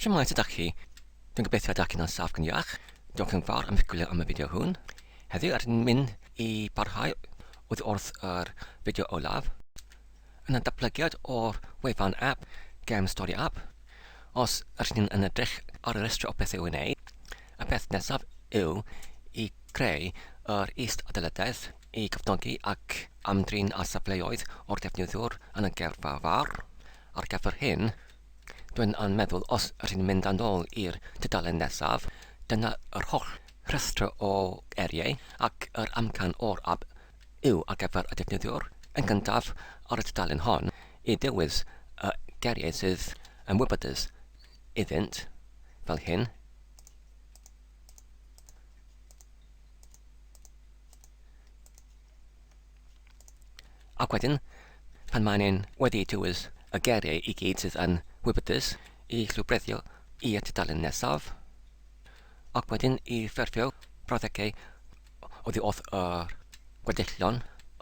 Shwmae, sut dach chi? Dwi'n gobeithio dach chi'n saff yn iach. Diolch yn fawr am eich gwylio am y fideo hwn. Heddiw rydyn ni'n mynd i barhau oddi wrth yr fideo olaf yn y datblygiad o'r wefan app Gem Story App. Os ydyn ni'n yn edrych ar y rhestr o bethau i'w wneud, y peth nesaf yw i creu yr is-adeiladedd i gefnogi ac amdrin â safleoedd o'r defnyddiwr yn y gerfa fawr. Ar gyfer hyn, Dwi'n yn meddwl os rydyn ni'n mynd yn ôl i'r tudalen nesaf, dyna yr holl rhestr o eiriau ac yr amcan o'r ap yw ar gyfer y defnyddiwr. Yn gyntaf, ar y tudalen hon, i ddewis y geiriau sydd yn wybodus iddynt, fel hyn. Ac wedyn, pan mae'n ein wedi dewis y geiriau i gyd sydd yn wybodus, i llwybreddio i'r tudalen nesaf, ac wedyn i ffurfio brawddegau oddi wrth yr gweddillion,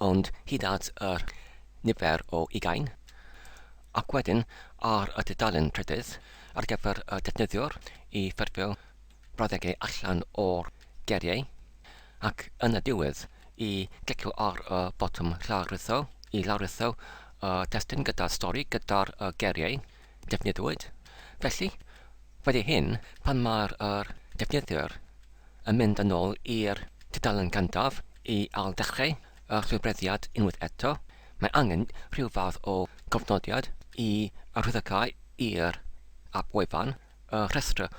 ond hyd at yr nifer o ugain. Ac wedyn, ar y tudalen trydydd, ar gyfer y defnyddiwr i ffurfio brawddegau allan o'r geiriau, ac yn y diwedd i glicio ar y botwm lawrlwytho i lawrlwytho y testun gyda'r stori gyda'r geiriau defnyddiwyd. Felly, wedi hyn, pan mae'r yr defnyddiwr yn mynd yn ôl i'r tudalen gyntaf i ailddechrau y llwybreddiad unwaith eto, mae angen rhyw fath o gofnodiad i arwyddocáu i'r ap wefan y rhestr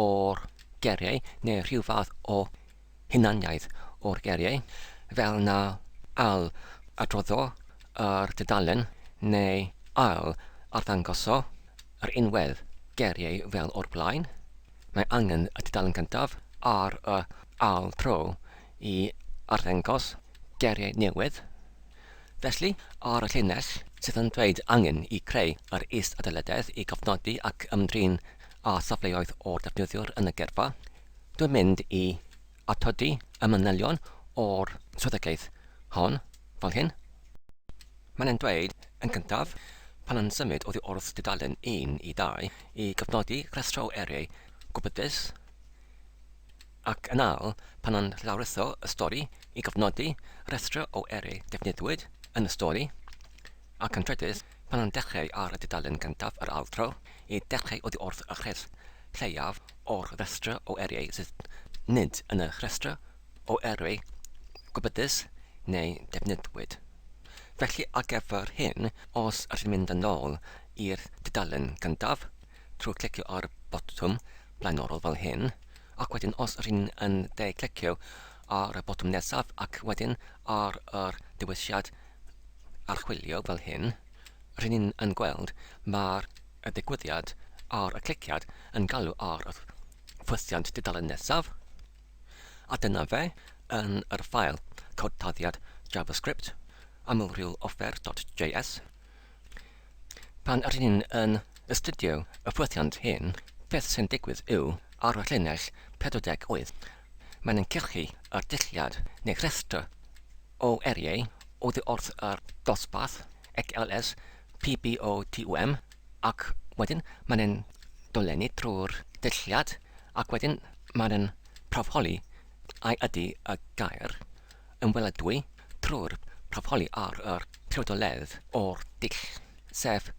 o'r geiriau neu rhyw fath o hunaniaeth o'r geiriau, fel na all adroddo yr dudalen neu ail arddangoso yr unwedd geiriau fel o'r blaen. Mae angen y dudalen gyntaf ar y ail tro i arddangos geiriau newydd. Felly, ar y llinell sydd yn dweud angen i creu yr is-adeiladedd i gofnodi ac ymdrin â safleoedd o'r defnyddiwr yn y geirfa, dwi'n mynd i atodi y manylion o'r swyddogaeth hon, fel hyn. Mae'n yn dweud, yn gyntaf, pan yn symud oddi wrth dudalen 1 i 2 i gofnodi rhestr o eiriau gwybodus, Ac yn ail, pan yn llawrytho y stori i gofnodi rhestr o eiriau defnyddiwyd yn y stori, ac yn trydydd, pan yn dechrau ar y dudalen gyntaf yr ail tro, i dechrau oddi wrth y rhes lleiaf o'r rhestr o eiriau sydd nid yn y rhestr o eiriau gwybodus neu defnyddiwyd. Felly ar gyfer hyn, os ydych chi'n mynd yn ôl i'r dudalen gyntaf, trwy clicio ar y botwm blaenorol fel hyn, ac wedyn os rŷn yn de clicio ar y botwm nesaf ac wedyn ar yr dewisiad archwilio fel hyn, rŷn ni'n yn gweld mae'r y digwyddiad ar y cliciad yn galw ar y ffwythiant dudalen nesaf. A dyna fe yn yr ffael cod tarddiad JavaScript amlrywoffer.js. Pan rydyn ni'n yn astudio y ffwythiant hyn, beth sy'n digwydd yw, ar y llinell 48, mae'n yn cyrchu yr dulliad neu rhestr o eiriau oddi wrth yr dosbarth XLS PBOTUM ac wedyn mae'n yn dolenni trwy'r dulliad ac wedyn mae'n yn prawfholi ai ydy y gair yn weladwy trwy'r prawfholi ar yr priodoledd o'r dull, sef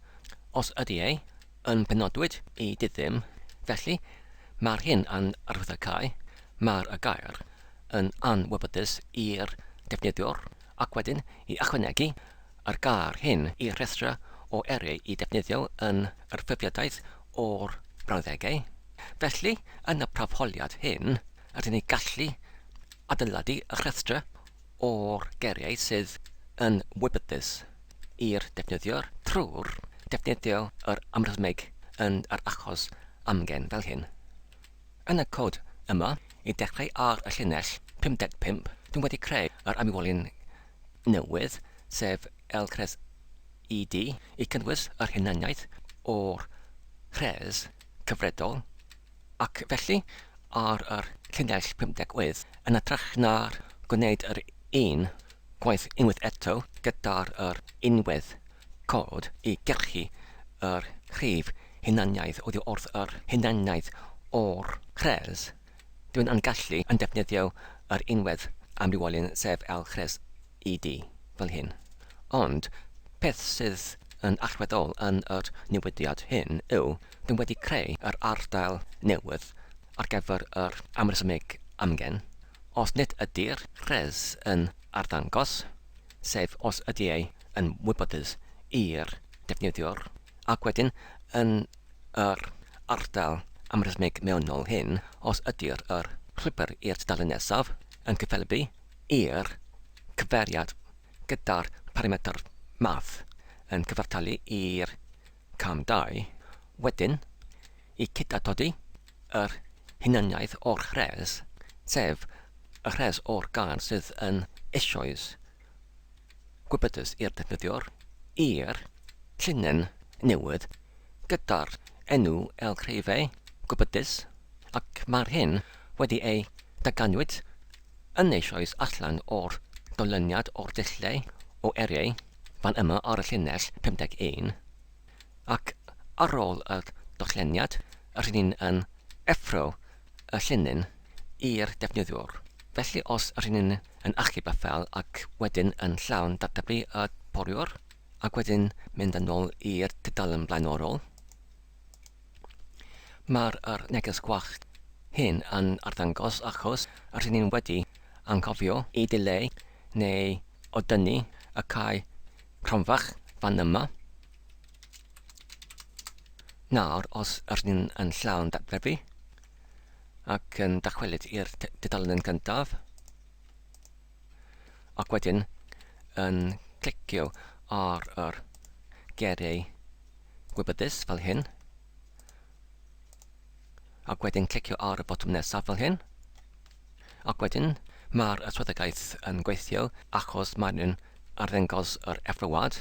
os ydy ei yn penodwyd i diddim, felly mae'r hyn yn arwyddocáu mae'r y gair yn anwybodus i'r defnyddiwr ac wedyn i ychwanegu yr gair hyn i'r rhestr o eiriau i defnyddio yn yr ffurfiadaeth o'r brawddegau. Felly, yn y prawfholiad hyn, rydyn ni gallu adeiladu y rhestr o'r geiriau sydd yn wybodus i'r defnyddiwr trwy'r defnyddio yr amrhesymeg yn yr achos amgen fel hyn. Yn y cod yma, i dechrau ar y llinell 55, dwi'n wedi creu yr amywolyn newydd, sef lcres ed, i cynnwys yr hunaniaeth o'r rhes cyfredol Ac felly, ar yr llinell 58, yn hytrach na'r gwneud yr un gwaith unwaith eto gyda'r yr unwedd cod i gyrchu yr rhif hunaniaeth oddi wrth yr hunaniaeth o'r rhes, dwi'n yn gallu yn defnyddio yr unwedd amrywiolyn sef el rhes ID fel hyn. Ond peth sydd yn allweddol yn yr newidiad hyn yw dwi'n wedi creu yr ardal newydd ar gyfer yr amresymeg amgen. Os nid ydy'r rhes yn arddangos, sef os ydy ei yn wybodus i'r defnyddiwr, ac wedyn yn yr ardal amresymeg mewnol hyn, os ydy'r yr llwybr i'r tudalen nesaf yn cyffelybu i'r cyfeiriad gyda'r parametr math yn cyfartalu i'r cam 2, wedyn i cydatodi yr hunaniaeth o'r rhes, sef y rhes o'r gair sydd yn eisoes gwybodus i'r defnyddiwr, i'r llinyn newydd gyda'r enw El Creve gwybodus, ac mae'r hyn wedi ei daganwyd yn eisoes allan o'r dolyniad o'r dulliau o eiriau fan yma ar y llinell 51, ac ar ôl y dolleniad rydyn ni'n yn effro y llinyn i'r defnyddiwr. Felly os rydyn ni'n yn achub y ffeil ac wedyn yn llawn datblygu y poriwr, ac wedyn mynd yn ôl i'r tudalen blaenorol, Mae'r yr neges gwallt hyn yn arddangos achos rydyn ni'n wedi anghofio i dileu neu o dynnu y cae cronfach fan yma. Nawr, os rydyn ni'n yn llawn datblygu ac yn dychwelyd i'r tudalen yn gyntaf, ac wedyn yn clicio ar yr geiriau gwybodus fel hyn, ac wedyn clicio ar y botwm nesaf fel hyn, ac wedyn mae'r swyddogaeth yn gweithio achos mae'n nhw'n arddangos yr effrywad.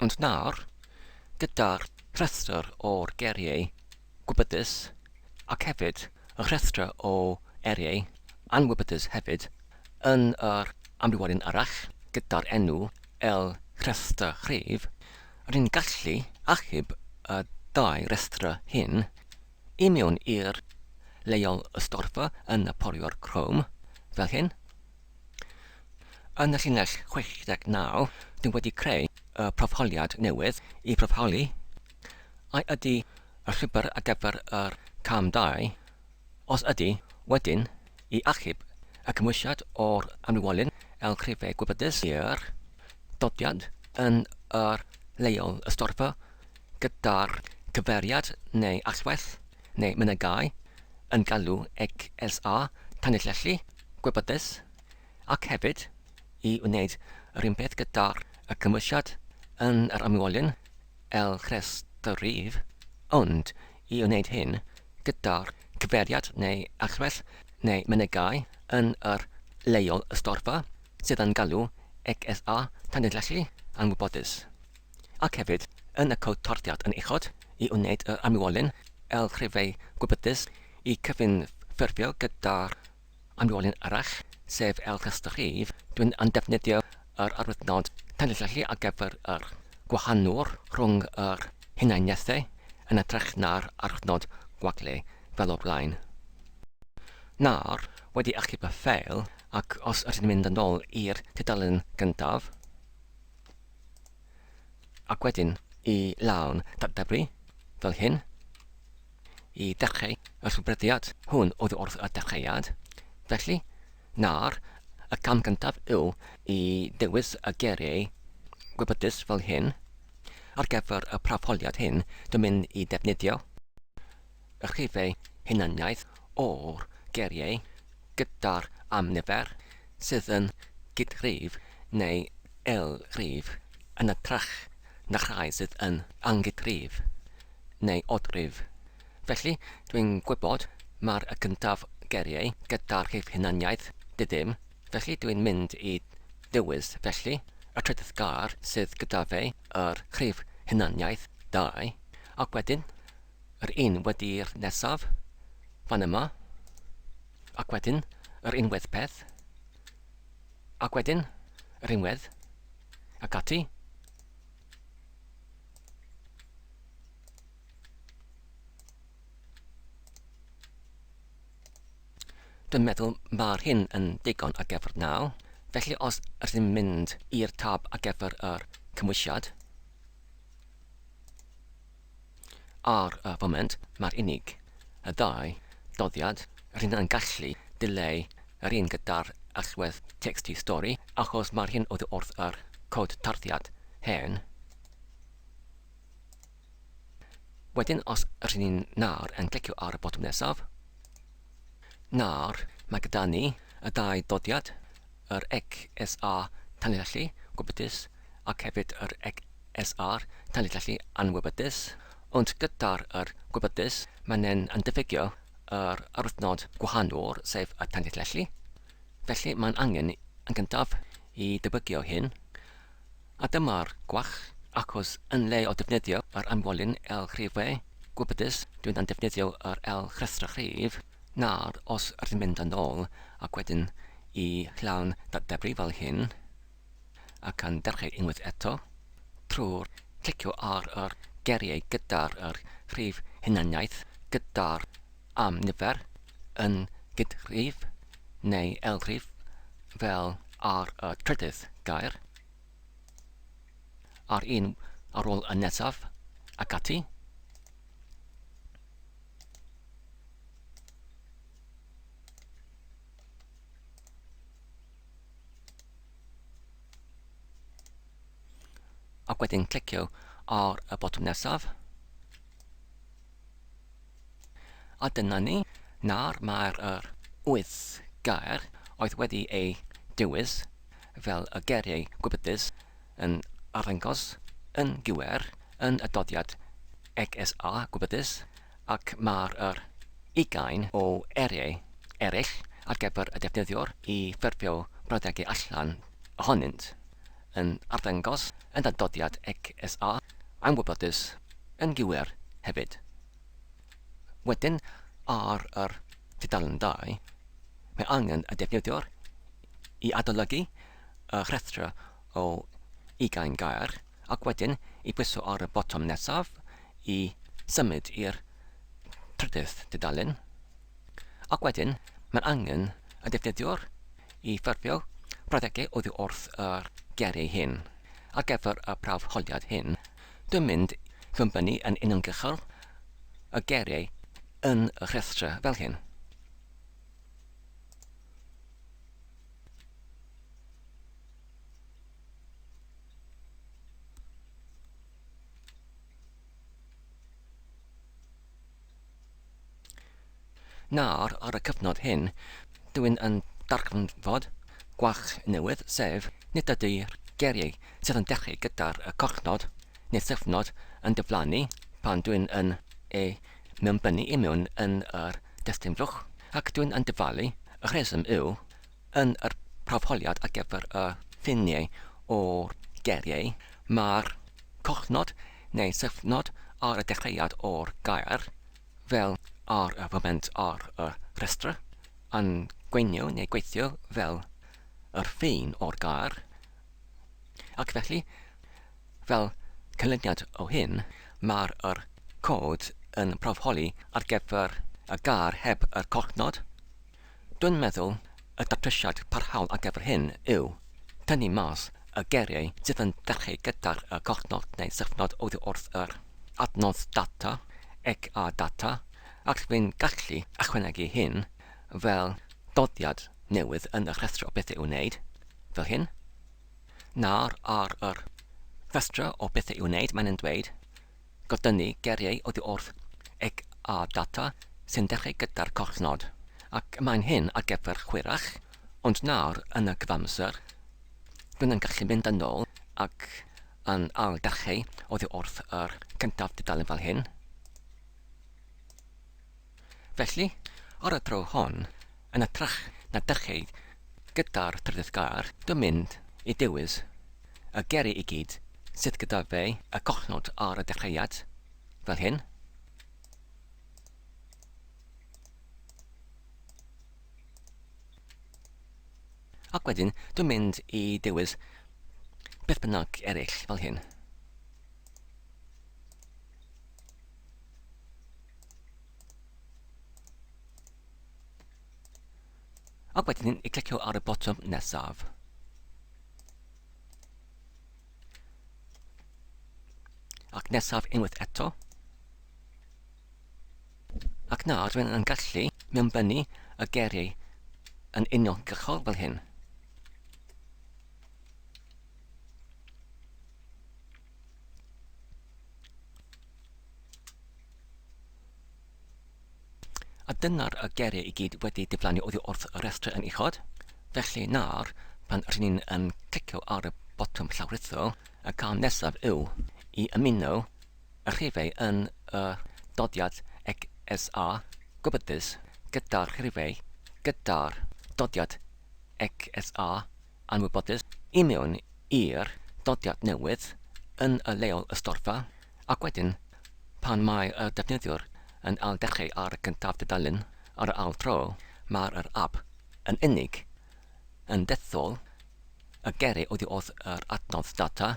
Ond nawr, gyda'r rhestr o'r geiriau gwybodus, ac hefyd y rhestr o eiriau anwybodus hefyd, yn yr amrywiolyn arall, gyda'r enw El Rhestr Rhif, rydyn ni'n gallu achub y ddau restr hyn i mewn i'r leol ystorfa yn y poriwr Chrome, fel hyn. Yn y llinell 69, dwi wedi creu y profholiad newydd i profholi ai ydy y llwybr ar gyfer yr cam 2, os ydy, wedyn i achub y cymhwysiad o'r amrywiolyn el rhifau gwybodus i'r dodiad yn yr leol ystorfa gyda'r cyfeiriad neu allwedd neu mynegai yn galw XSA tanlinellu gwybodus ac hefyd i wneud yr un peth gyda'r y cymhwysiad yn yr amrywiolyn el rhestr rif, ond i wneud hyn gyda'r cyfeiriad neu allwedd neu mynegai yn yr leol ystorfa sydd yn galw XSA tanlinellu anwybodus. Ac hefyd, yn y cod tarddiad yn uchod, i wneud yr amrywiolyn el rhifau gwybodus i cyfyn-ffurfio gyda'r amrywiolyn arall, sef el rhestr rhif, dwi'n yn defnyddio yr arwyddnod tanlinellu ar gyfer yr gwahanwr rhwng yr hunaniaethau yn hytrach na'r arwyddnod gwagle fel o'r blaen. Nawr, wedi achub y ffeil, ac os ydyn ni'n mynd yn ôl i'r tudalen gyntaf, Ac wedyn i lawn datblygu fel hyn i ddechrau y rhywbryddiad hwn oddi wrth y dechreuad. Felly, nawr, y cam cyntaf yw i ddewis y geiriau gwybodus fel hyn. Ar gyfer y prawfholiad hyn, dwi'n mynd i ddefnyddio y rhifau hunaniaeth o'r geiriau gyda'r amnifer sydd yn gyd-rif neu ail-rif yn hytrach na rhai sydd yn angyd-rif neu od-rif. Felly, dwi'n gwybod mae'r y cyntaf geiriau gyda'r rhif hunaniaeth diddim, felly dwi'n mynd i ddewis felly y trydydd gair sydd gyda fe yr rhif hunaniaeth 2, ac wedyn yr un wedi'r nesaf fan yma, ac wedyn yr unwedd peth, ac wedyn yr unwedd, ac ati. Dwi'n meddwl mae'r hyn yn digon ar gyfer nawr, felly os ydyn ni'n mynd i'r tab ar gyfer yr cymwysiad, ar y foment mae'r unig y ddau doddiad rydyn yn gallu dileu yr un gyda'r allwedd txt stori achos mae'r hyn oddi wrth yr cod tarddiad hen. Wedyn os rydyn ni'n nawr yn clicio ar y botwm nesaf, nawr mae gyda ni y ddau ddodiad, yr XSA tanlinellu gwybodus ac hefyd yr XSR tanlinellu anwybodus, ond gyda'r yr gwybodus mae'n e'n yn diffygio yr arwyddnod gwahanol, sef y tanlinellu. Felly mae'n angen yn gyntaf i debygio hyn. A dyma'r gwall, achos yn lle o defnyddio yr amwolyn L rhif we, gwybodus, dwi'n yn defnyddio yr L rhestr rhif, nawr os rydyn mynd yn ôl ac wedyn i llawn datdebru fel hyn, ac yn dechrau unwaith eto, trwy'r clicio ar yr geiriau gyda'r yr rhif hunaniaeth gyda'r am nifer yn gyd-rhif neu L-rhif fel ar y trydydd gair, a'r un ar ôl y nesaf, ac ati. Ac wedyn clicio ar y botwm nesaf. A dyna ni, nawr mae'r yr wyth gair oedd wedi eu dewis fel y geiriau gwybodus yn arddangos yn gywir yn y doddiad XSA gwybodus ac mae'r yr ugain o eiriau eraill ar gyfer y defnyddiwr i ffurfio brawddegau allan ohonynt yn arddangos yn y doddiad XSA anwybodus yn gywir hefyd. Wedyn, ar yr tudalen 2, mae angen y defnyddiwr i adolygu y rhestr o ugain gair ac wedyn i bwyso ar y botwm nesaf i symud i'r trydydd dudalen. Ac wedyn, mae angen y defnyddiwr i ffurfio brawddegau oddi wrth yr geiriau hyn. Ar gyfer y prawf holiad hyn, dwi'n mynd i yn uniongyrchol y geiriau yn y rhestr fel hyn. Nawr, ar y cyfnod hyn, dw i'n yn darganfod gwalch newydd, sef, nid ydy'r geiriau sydd yn dechrau gyda'r cochnod neu syfnod yn diflannu pan dw i'n yn eu mewnbynnu i mewn yn yr destun flwch, ac dw i'n yn dyfalu, y rheswm yw, yn yr prawfholiad ar gyfer y ffiniau o'r geiriau, mae'r cochnod neu syfnod ar y dechreuad o'r gair, fel ar y foment ar y rhestr, yn gweinio neu gweithio fel yr ffin o'r gair, ac felly, fel canlyniad o hyn, mae'r yr cod yn prawfholi ar gyfer y gair heb yr cochnod. Dwi'n meddwl y datrysiad parhaol ar gyfer hyn yw tynnu mas y geiriau sydd yn dechrau gyda'r y cochnod neu syfnod oddi wrth yr adnodd data ec a data ac dwi'n gallu ychwanegu hyn fel doddiad newydd yn y rhestr o bethau i'w wneud, fel hyn. Nawr ar yr rhestr o bethau i'w wneud mae'n yn dweud Godynnu geiriau oddi wrth eg a data sy'n dechrau gyda'r cofnod, ac mae'n hyn ar gyfer hwyrach, ond nawr yn y cyfamser, rydyn yn gallu mynd yn ôl ac yn ail-ddechrau oddi wrth yr cyntaf dudalen fel hyn. Felly, ar y tro hon, yn hytrach na dechrau gyda'r trydydd gair, dwi'n mynd i dewis y geiriau i gyd sydd gyda fe y cofnod ar y dechreuad, fel hyn. Ac wedyn, dwi'n mynd i dewis beth bynnag eraill, fel hyn. Ac wedyn i clicio ar y botwm nesaf. Ac nesaf unwaith eto. Ac nawr rwy'n yn gallu mewnbynnu y geiriau yn uniongyrchol fel hyn. A dyna'r y geiriau i gyd wedi diflannu oddi wrth y rhestr yn uchod. Felly nawr, pan rŷn ni'n yn clicio ar y botwm llawrytho, y cam nesaf yw i ymuno y rhifau yn y dodiad XSA gwybodus gyda'r rhifau gyda'r dodiad XSA anwybodus i mewn i'r dodiad newydd yn y leol ystorfa, ac wedyn pan mae y defnyddiwr yn ailddechrau ar y cyntaf dudalen ar yr ail tro, mae'r yr ap yn unig yn dethol y geiriau oddi wrth yr adnodd data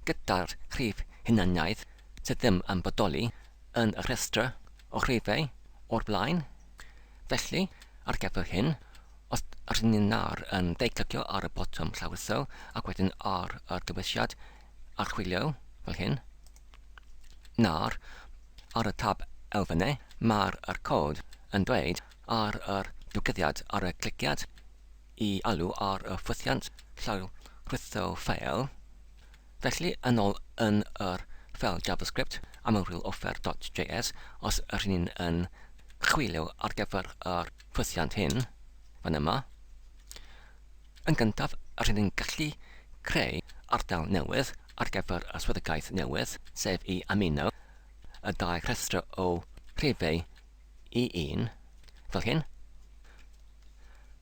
gyda'r rhif hunaniaeth sydd ddim yn bodoli yn y rhestr o rhifau o'r blaen. Felly, ar gyfer hyn, os rydyn ni nawr yn dde-clicio ar y botwm llawrytho ac wedyn ar y dewisiad archwilio, fel hyn, nawr ar y tab elfennau, mae'r yr cod yn dweud ar yr digwyddiad ar y cliciad i alw ar y ffwythiant llawrytho ffeil. Felly, yn ôl yn yr ffeil JavaScript amrywiol-offer.js, os rŷn ni'n yn chwilio ar gyfer yr ffwythiant hyn, fan yma, yn gyntaf, rŷn ni'n gallu creu ardal newydd ar gyfer y swyddogaeth newydd, sef i ymuno y dau rhestr o rhifau i un, fel hyn.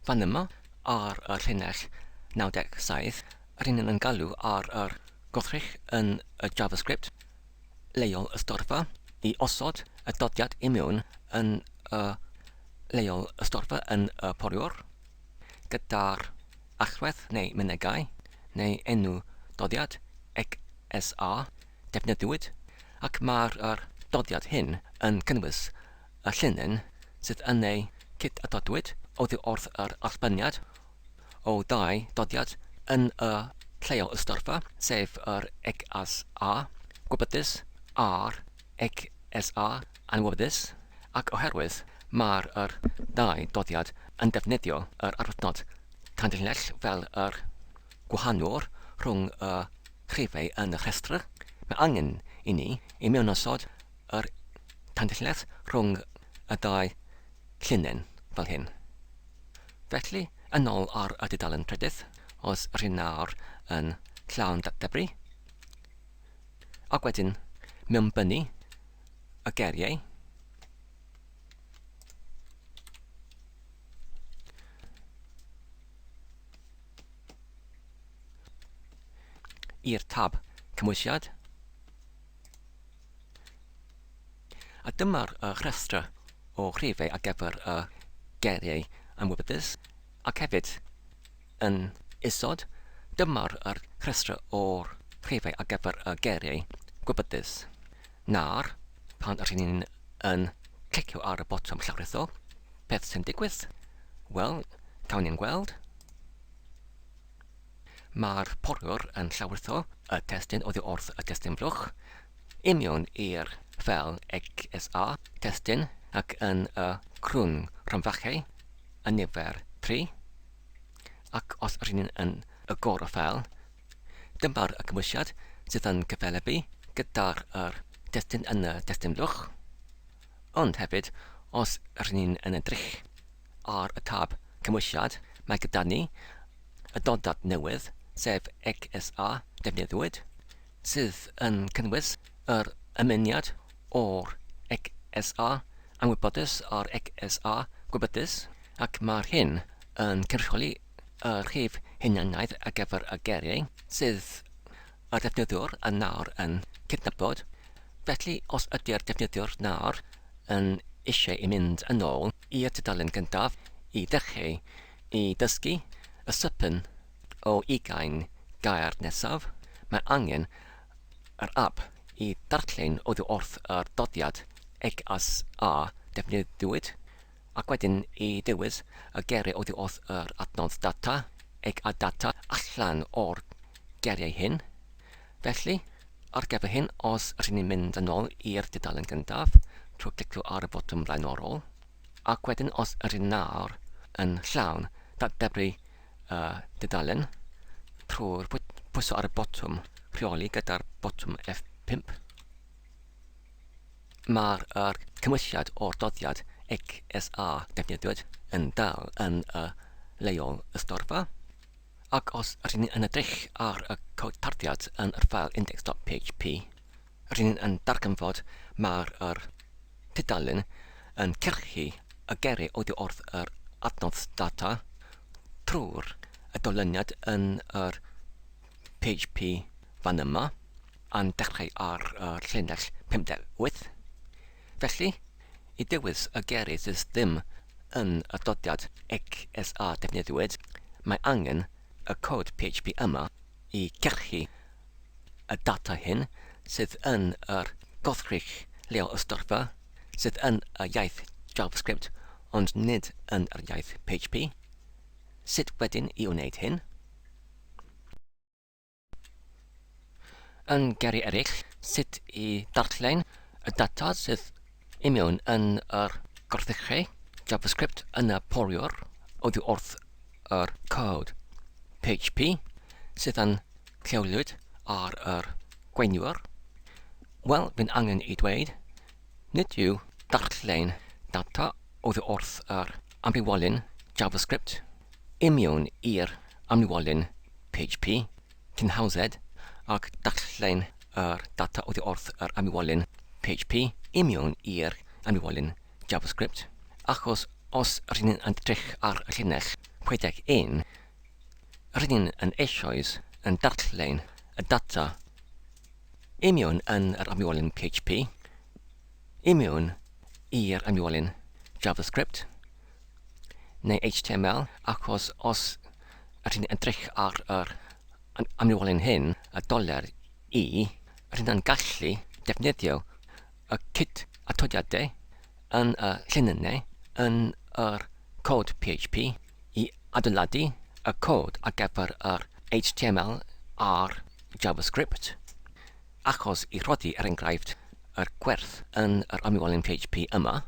Fan yma, ar y llinell 97, Ry'n ni'n galw ar yr gwrthrych yn y JavaScript leol ystorfa i osod y dodiad i mewn yn y leol ystorfa yn y poriwr gyda'r allwedd neu mynegai neu enw doddiad XSA defnyddiwyd ac mae'r yr doddiad hyn yn cynnwys y llinyn sydd yn ei cyd-atodwyd oddi wrth yr allbyniad o ddau doddiad yn y lleol ystorfa, sef yr XSA gwybodus a'r XSA anwybodus, ac oherwydd mae'r yr ddau doddiad yn defnyddio yr arwyddnod tanlinell fel yr gwahanwr rhwng y rhifau yn y rhestr, mae angen i ni i mewnosod yr tanlinell rhwng y ddau llinyn fel hyn. Felly, yn ôl ar y dudalen trydydd, os rŷn nawr yn llawn debri, ac wedyn mewnbynnu y geiriau, i'r tab cymwysiad, A dyma'r rhestr o rhifau ar gyfer y geiriau anwybodus, ac hefyd yn isod, dyma'r rhestr o'r rhifau ar gyfer y geiriau gwybodus. Nawr, pan rydyn ni'n yn clicio ar y botwm llawrytho, beth sy'n digwydd? Wel, cawn ni'n gweld. Mae'r porwr yn llawrytho y testun oddi wrth y testun blwch i mewn i'r ffeil XSA testun ac yn y crwn rhwymfachau y nifer 3 ac os rŷn ni'n yn agor y ffeil dyma'r cymwysiad sydd yn cyffelybu gyda'r yr testun yn y testun blwch ond hefyd os rŷn ni'n yn edrych ar y tab cymwysiad mae gyda ni y dodad newydd, sef XSA defnyddiwyd, sydd yn cynnwys yr ymuniad o'r XSA anwybodus a'r XSA gwybodus, ac mae'r hyn yn cynrychioli y rhif hunaniaeth ar gyfer y geiriau sydd y defnyddiwr yn nawr yn cydnabod. Felly, os ydy'r defnyddiwr nawr yn eisiau i mynd yn ôl i'r tudalen gyntaf i ddechrau i ddysgu y sypyn o ugain gair nesaf, mae angen yr ap i ddarllen oddi wrth yr doddiad XSA defnyddiwyd. Ac wedyn i dewis y geiriau oddi wrth yr adnodd data ag a data allan o'r geiriau hyn. Felly, ar gyfer hyn, os rydyn ni'n mynd yn ôl i'r dudalen gyntaf trwy clicio ar y botwm blaenorol, ac wedyn os ydyn nawr yn llawn datblygu y dudalen trwy'r pwyso ar y botwm rheoli gyda'r botwm F5, Mae'r yr cymwysiad o'r doddiad XSA defnyddiwyd yn dal yn y leol ystorfa, ac os rydyn ni'n yn edrych ar y cod tarddiad yn yr ffael index.php, rydyn ni'n yn darganfod mae'r yr tudalen yn cyrchu y geiriau oddi wrth yr adnodd data trwy'r y dolyniad yn yr PHP fan yma. yn dechrau ar y llinell 58. Felly, i dewis y geiriau sydd ddim yn y dodiad XSA defnyddiwyd, mae angen y cod PHP yma i gyrchu y data hyn sydd yn yr goddrych leol ystorfa sydd yn y iaith JavaScript ond nid yn yr iaith PHP. Sut wedyn i wneud hyn? Yn geiriau eraill, sut i darllen y data sydd i mewn yn yr gwrthrychau JavaScript yn y poriwr oddi wrth yr cod PHP sydd yn lleoliad ar yr gweiniwr? Wel, fi'n angen i dweud, nid yw darllen data oddi wrth yr amrywiolyn JavaScript i mewn i'r amrywiolyn PHP cyn hawsed ac darllen yr data oddi wrth yr amrywiolyn PHP i mewn i'r amrywiolyn JavaScript, achos os rydyn ni'n edrych ar y llinell 61, rydyn ni'n yn eisoes yn darllen y data i mewn yn yr amrywiolyn PHP i mewn i'r amrywiolyn JavaScript neu HTML, achos os ydyn ni'n edrych ar yr amrywiolyn hyn, y doler i, rydyn ni'n gallu defnyddio y cyd atodiadau yn y llinynau yn yr cod PHP i adeiladu y cod ar gyfer yr HTML a'r JavaScript, achos i rhoddi er enghraifft yr gwerth yn yr amrywiolyn PHP yma,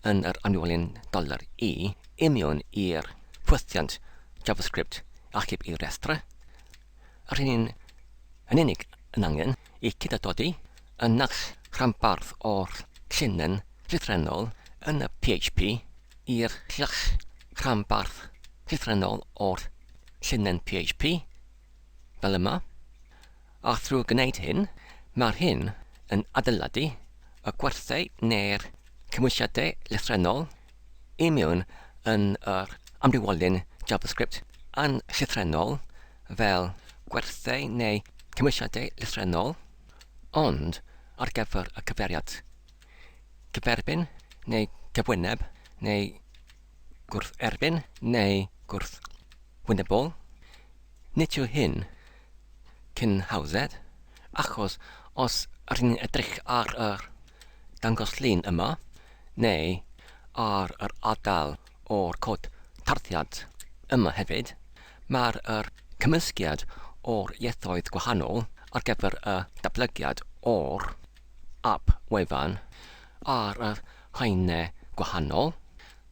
yn yr amrywiolyn doler i, union i'r ffwythiant JavaScript achub i restr, rydyn ni'n yn unig yn angen i cydadodi y naill rhanbarth o'r llinyn llythrennol yn y PHP i'r llall rhanbarth llythrennol o'r llinyn PHP, fel yma. A thrwy gwneud hyn, mae'r hyn yn adeiladu y gwerthau neu'r cymwysiadau lythrennol i mewn yn yr amrywiolyn JavaScript yn llythrennol fel gwerthau neu cymwysiadau lythrennol, ond ar gyfer y cyfeiriad cyferbyn neu cyfwyneb neu gwrtherbyn neu gwrthwynebol. Nid yw hyn cyn hawsed, achos os rydyn ni'n edrych ar yr dangoslun yma, neu ar yr ardal o'r cod tarddiad yma hefyd, mae'r yr cymysgiad o'r ieithoedd gwahanol ar gyfer y datblygiad o'r ap wefan ar yr haenau gwahanol,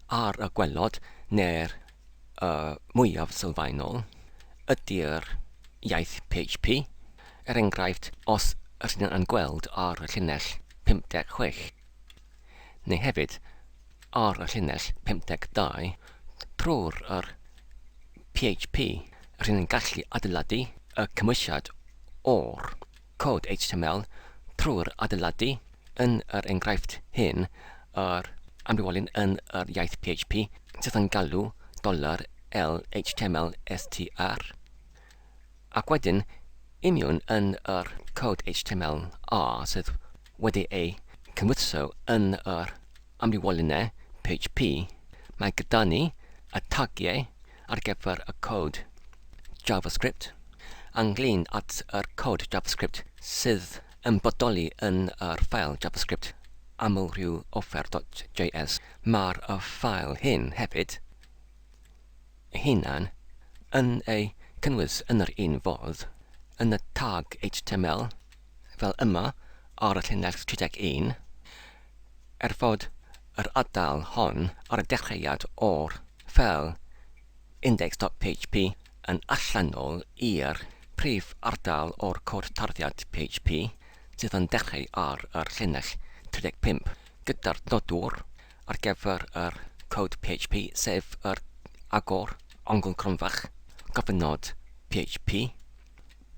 ar y gwelod neu'r y mwyaf sylfaenol ydy'r iaith PHP, er enghraifft os ydyn yn gweld ar y llinell 56, neu hefyd ar y llinell 52, trwy'r yr PHP rydyn yn gallu adeiladu y cymwysiad o'r cod HTML trwy'r adeiladu, yn yr enghraifft hyn, yr amrywiolyn yn yr iaith PHP sydd yn galw dollar $LHTML str, ac wedyn union yn yr cod HTML A sydd wedi ei cymhwyso yn yr amrywiolynau PHP, mae gyda ni y tagiau ar gyfer y cod JavaScript ynglyn at yr cod JavaScript sydd yn bodoli yn yr ffael JavaScript. amlrhyw-offer.js. Mae'r y ffael hyn hefyd ei hunan yn ei cynnwys yn yr un fodd yn y tag HTML fel yma ar y llinell 31, er fod yr ardal hon ar y dechreuad o'r ffeil index.php yn allanol i'r prif ardal o'r cod tarddiad PHP sydd yn dechrau ar yr llinell 35 gyda'r nodwr ar gyfer yr cod PHP, sef yr agor ongl cronfach gofynod PHP.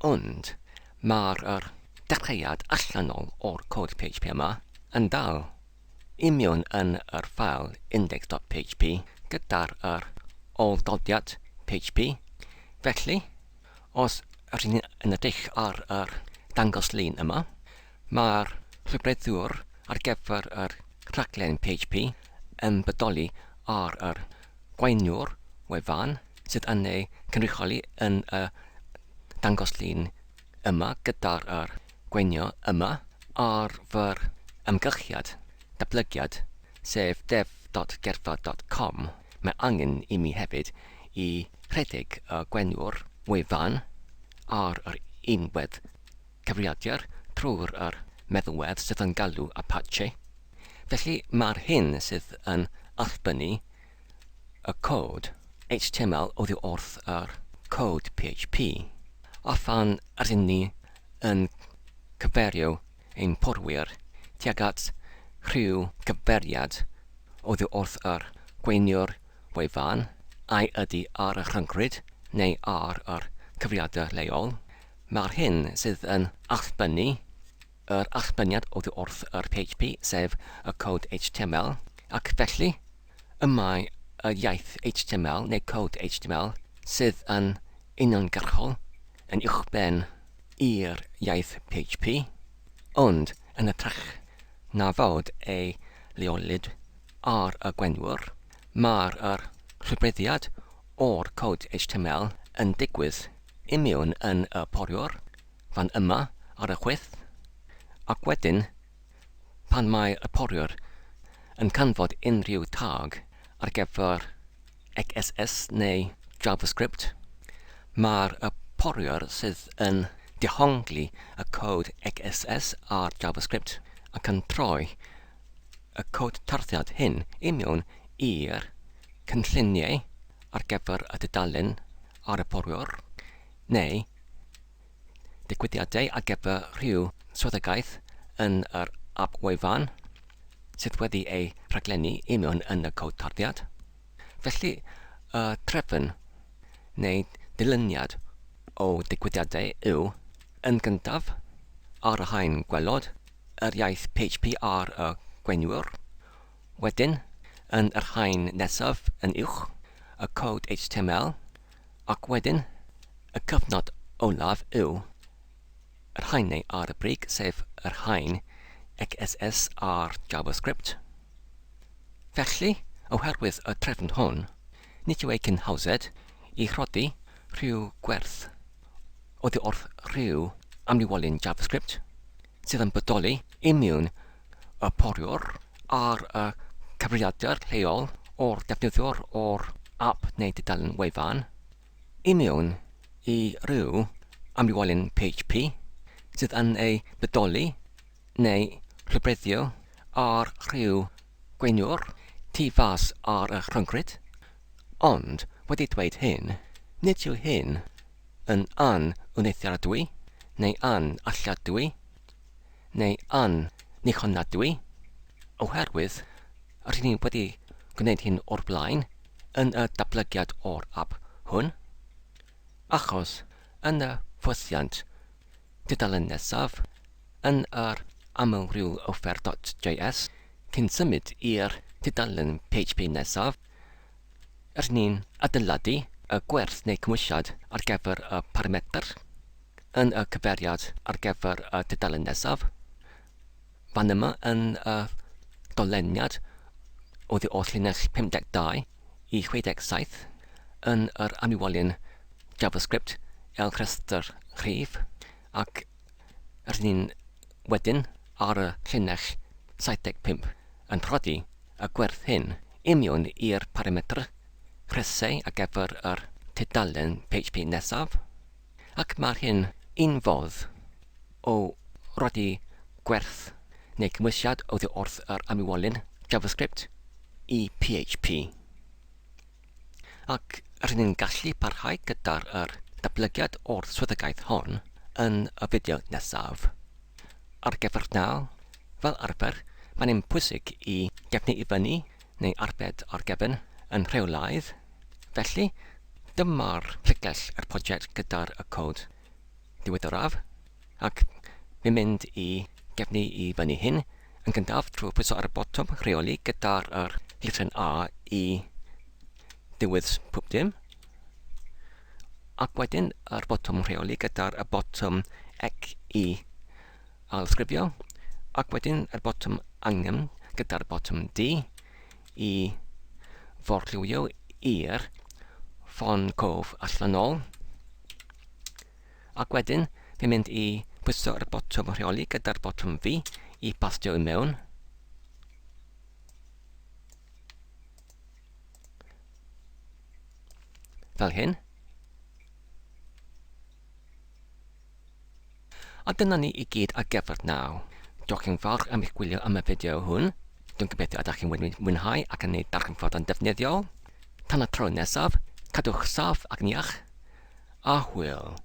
Ond mae'r yr dechreuad allanol o'r cod PHP yma yn dal i mewn yn yr ffael index.php gyda'r yr ôl-dodiad PHP. Felly, os rydyn ni yn edrych ar yr dangos-lun yma, mae'r llwybreddwr ar gyfer yr rhaglen PHP yn bodoli ar yr gwaeniwr wefan sydd yn ei cynrychioli yn y dangos-lun yma gyda'r yr gwenio yma ar fy ymgyrchiad datblygiad, sef dev.gerfa.com, mae angen i mi hefyd i rhedeg y gwenwr wefan ar yr unwedd cyfrifiadur trwy'r yr meddalwedd sydd yn galw Apache. Felly mae'r hyn sydd yn allbynnu y cod HTML oddi wrth yr cod PHP. A phan ydyn ni yn cyfeirio ein porwyr tuag at rhyw gyfeiriad oddi wrth yr gweiniwr wefan, ai ydy ar y rhyngrwyd neu ar yr cyfrifiadur leol, mae'r hyn sydd yn allbynnu yr allbyniad oddi wrth yr PHP, sef y cod HTML, ac felly y mae y iaith HTML neu cod HTML sydd yn uniongyrchol yn uwchben i'r iaith PHP, ond yn hytrach na fod ei leolid ar y gwenwr, mae'r yr rhybuddiad o'r cod HTML yn digwydd i mewn yn y poriwr fan yma ar y chwith, ac wedyn pan mae y poriwr yn canfod unrhyw tag ar gyfer XSS neu JavaScript, mae'r y poriwr sydd yn dehongli y cod XSS a'r JavaScript ac yn troi y cod tarddiad hyn i mewn i'r cynlluniau ar gyfer y dudalen ar y poriwr, neu digwyddiadau ar gyfer rhyw swyddogaeth yn yr ap wefan sydd wedi ei rhaglennu i mewn yn y cod tarddiad. Felly, y trefn neu dilyniad o ddigwyddiadau yw, yn gyntaf, ar y haen gwelod, yr iaith PHP ar y gwenwr, wedyn, yn yr haen nesaf yn uwch, y cod HTML, Ac wedyn, y cyfnod olaf yw yr haenau ar y brig, sef yr haen XSS a'r JavaScript. Felly, oherwydd y trefn hwn, nid yw ei cyn hawsed i rhoddi rhyw gwerth oddi wrth rhyw amrywiolyn JavaScript sydd yn bodoli imiwn y poriwr ar y cyfrifiadur lleol o'r defnyddiwr o'r ap neu dudalen wefan imiwn i ryw amrywiolyn PHP sydd yn ei bodoli neu rhybuddio ar rhyw gweiniwr tu fas ar y rhyngrwyd. Ond, wedi dweud hyn, nid yw hyn yn an-wneuthurradwy neu an-alladwy neu an-nichonadwy, oherwydd rydyn ni wedi gwneud hyn o'r blaen yn y datblygiad o'r ap hwn, achos yn y ffwythiant tudalen nesaf yn yr amlrywoffer.js cyn symud i'r tudalen PHP nesaf, Rydyn ni'n adeiladu y gwerth neu cymhwysiad ar gyfer y parametr yn y cyfeiriad ar gyfer y tudalen nesaf. Fan yma yn y doleniad oddi wrth llinell 52 i 67 yn yr amrywiolyn JavaScript el rhestr rhif ac rydyn ni'n wedyn ar y llinell 75 yn rhoddi y gwerth hyn i mewn i'r parametr rhesau ar gyfer yr tudalen PHP nesaf, ac mae'r hyn un fodd o rhoddi gwerth neu cymwysiad oddi wrth yr amywolyn JavaScript i PHP. Ac rydyn ni'n gallu parhau gyda'r yr datblygiad o'r swyddogaeth hon yn y fideo nesaf. Ar gyfer nawr, fel arfer, mae'n un pwysig i gefnu i fyny neu arbed ar gefn yn rheolaidd. Felly, dyma'r pregell yr prosiect gyda'r y cod diweddaraf, ac fi'n mynd i gefnu i fyny hyn yn gyntaf trwy pwyso ar y botwm rheoli gyda'r yr llythryn A i ddiwedd pob dim, ac wedyn yr botwm rheoli gyda'r y botwm X i ailsgrifio, ac wedyn yr botwm angen gyda'r botwm D i forlywio i'r ffon cof allanol. Ac wedyn, fi'n mynd i pwyso ar y botwm rheoli gyda'r botwm V i pastio i mewn. Fel hyn. A dyna ni i gyd ar gyfer nawr. Diolch yn fawr am eich gwylio am y fideo hwn. Dwi'n gobeithio ydych chi'n wedi mwynhau ac yn ei darganfod yn defnyddiol. Tan y tro nesaf, cadwch saff ac yn iach, a hwyl.